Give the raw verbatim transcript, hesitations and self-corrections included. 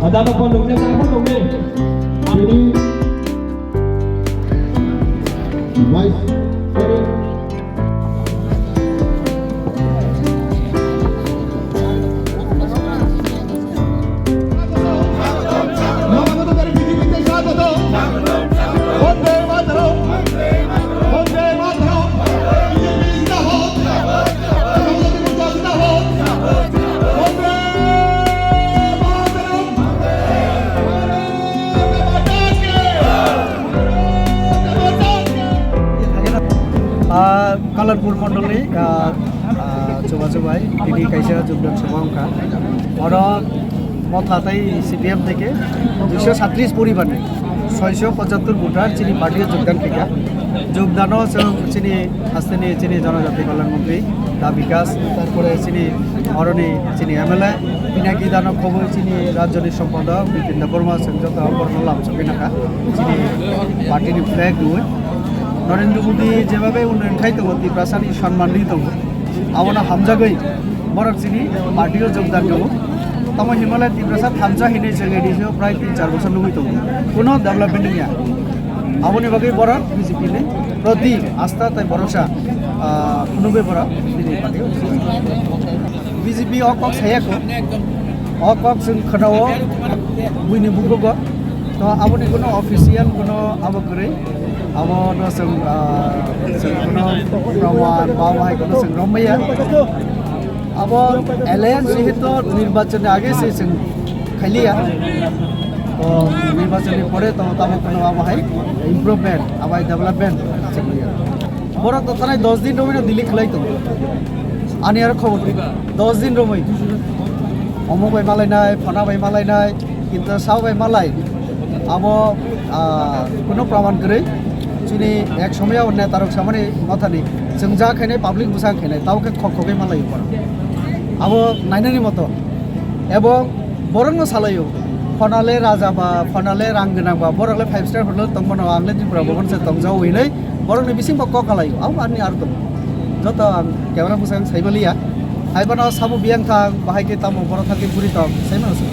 Ada apa nunggu apa nunggu? Ini Vice President. Ah, Kalarpur Mondolni, ah, ah, chubachu bai, tini kaisa jogdan sabha wngkha. Oro Motha tai C P M theke duiso satris poribar ni soiso pochattor voter chini party o jogdan khaikha. Jogdano chwng chini hasteni chini Janajati Kalyan Montri Da Bikash, tarpore chini oroni chini M L A, Pinaki Dano Khoboi chini rajyoni sompadok Bipin Debbarma chwng joto borokno lamsogwi nakha. Chini party ni flag rwi. Narendra Modi jebabe unnayon khai tongo, Tiprasani sonman rwi tongo. Abono hamjagwi borok chini party o jogdan rwo. Tamo Himalaya Tiprasa thansa hinwi chwng A D C o prai tin char bosor nugwi tongo. Kuno development wngya. Aboni bagwi borok B J P ni proti asta tei borosa, ah, phunugwi borok bini party o. B J P o kok saya ko. O kok chwng khwnao buini bukugo. To aboni kuno official kuno abo kwrwi. Abo no chwng, ah, chwng kuno proman ba bahai kuno chwng romya. Abo alliance jehetu nirbachon ni age se chwng khailiya. To nirbachon ni pore to tamo kuno abo hai improvement, abo hai development chwng liya. Borok to tanai dos din romwi no delete khlai tongo. Ani aro khobor twi. Dos din romwi. Omo bai malainai, phona bai malainai, kintu sao bai malai. Abo, ah, kuno praman kwrwi. Chini ek somoya o neta rok samani mathani chwng ja khainai, public bwsang khainai, tao khe khok khogwi malai borok. Abo nainani moto. Ebong borokno salaio, phonale raja ba, phonale rang gwnang ba, borok le five star hotel tongmano, ang le Tripura Bhaban se tongjao hinwi borokni bisingo kok kalaio, abo ani ar tongo. Joto ang camera bwskango saimaliya, haibano sabo biyang thang, bahai khe tamo borok thang khe buri tong, saimano se.